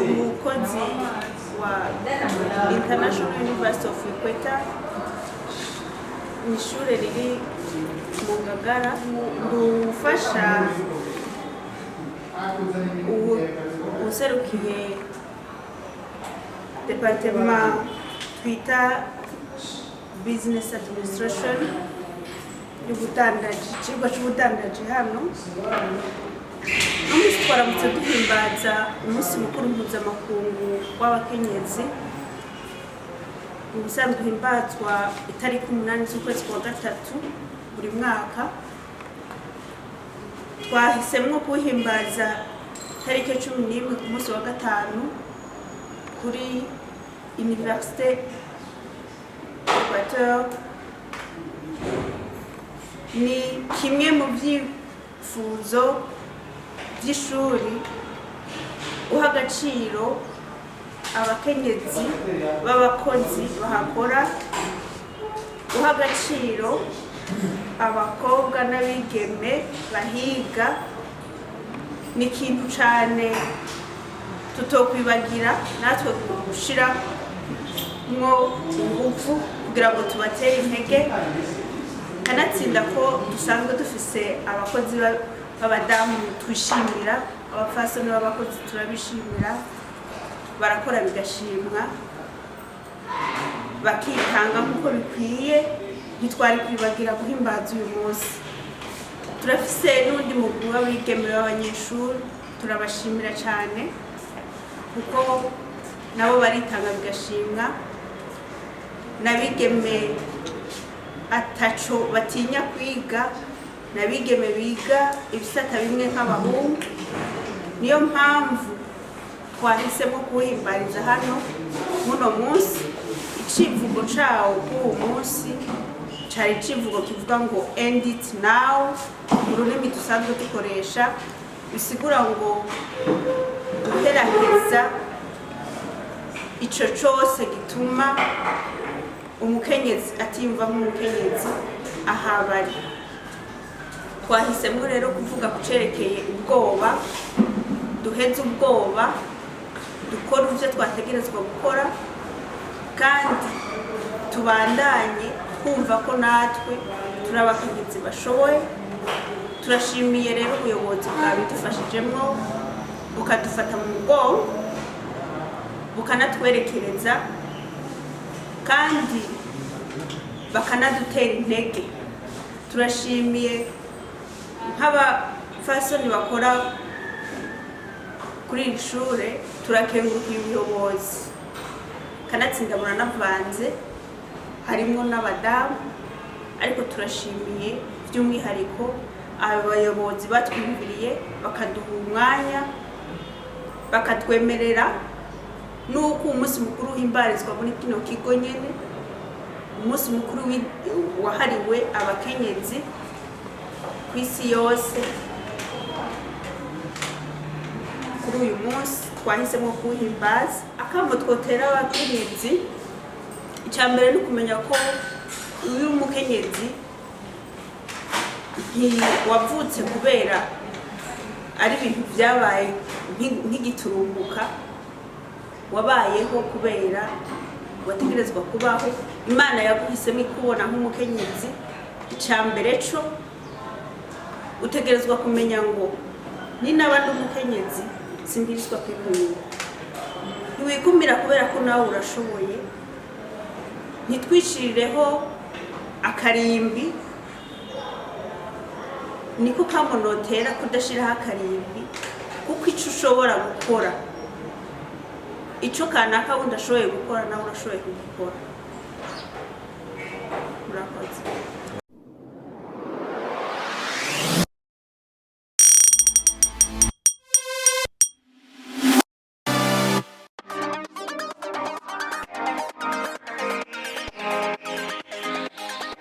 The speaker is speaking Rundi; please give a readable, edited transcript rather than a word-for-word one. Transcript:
Umukozi wa International University of Equator, ni ishure riri mu Ngagara. Ndufasha userukiye département twita business administration, y'ubudandaji, icigwa c'ubudandaji. Hano n'umunsi twaramutse duhimbaza umunsi mukuru mpuzamakungu w'abakenyezi, ubusanzwe uhimbazwa itariki 8 z'ukwezi kwa gatatu buri mwaka. Twahisemwo kuwuhimbaza itariki 11 ku munsi wa gatanu kuri Université Equateur. Ni kimwe mu byifuzo by'ishuri guha agaciro abakenyezi b'abakozi bahakora, guha agaciro abakobwa n'abigeme bahiga. Ni ikintu cane tutokwibagira natwe gushiramwo ingufu kugira ngo tubatere intege. Kanatsinda ko dusanzwe dufise abakozi b'abadamu twishimira, abapfasoni b'abakozi turabishimira, barakora bigashimwa, bakitanga nk'uko bikwiye. Ntitwari kwibagira guhimbaza uyu munsi. Turafise n'undi mugwi w'abigeme b'abanyeshuri, turabashimira cyane kuko nabo baritanga bigashimwa, n'abigeme ataco batinya kwiga, n'abigeme biga ibisata bimwe nk'abahungu. Niyo mpamvu twahisemo kuwuhimbariza hano muno munsi. Icivugo cawo k'uwu munsi cari icivugo kivuga ngo "End it now", mu rurimi dusanzwe dukoresha, bisigura ngo guheraheza ico cose gituma umukenyezi atiyumva nk'umukenyezi ahabari. Twahisemo rero kuvuga ku cerekeye ubwoba, duheze ubwoba, dukora ivyo twategerezwa gukora, kandi tubandanye twumva ko natwe turi abakenyezi bashoboye. Turashimiye rero ubuyobozi bwabidufashijemwo, bukadufata mu mugongo, bukanatwerekereza, kandi bakanadutera intege. Turashimiye nk'abafasoni bakora kuri iri shure, turakengurukiye ubuyobozi. Kanatsinda buranavanze, harimwo n'abadamu, ariko turashimiye by'umwihariko abayobozi batwumviriye, bakaduha umwanya, bakatwemerera n'uko umunsi mukuru uhimbarizwa muri kino kigo nyene, umunsi mukuru wahariwe abakenyezi ku isi yose. Kuri uyu munsi twahisemo kuwuhimbaza. Akamo twotera abakenyezi, icya mbere ni ukumenya ko uyu mukenyezi ntiwavutse kubera ari ibintu byabaye nk'igiturumbuka. Wabayeho kubera wategerezwa kubaho. Imana yaguhisemo ikubona nk'umukenyezi. Icya mbere co utegerezwa kumenya ngo ninaba ndi umukenyezi, simbwirizwa kwikumira. Ntiwikumira kubera ko nawe urashoboye. Ntitwishirireho akarimbi, niko kamonotera kudashiraho akarimbi, kuko ico ushobora gukora, ico kanaka wundi ashoboye gukora, nawe urashoboye kugikora.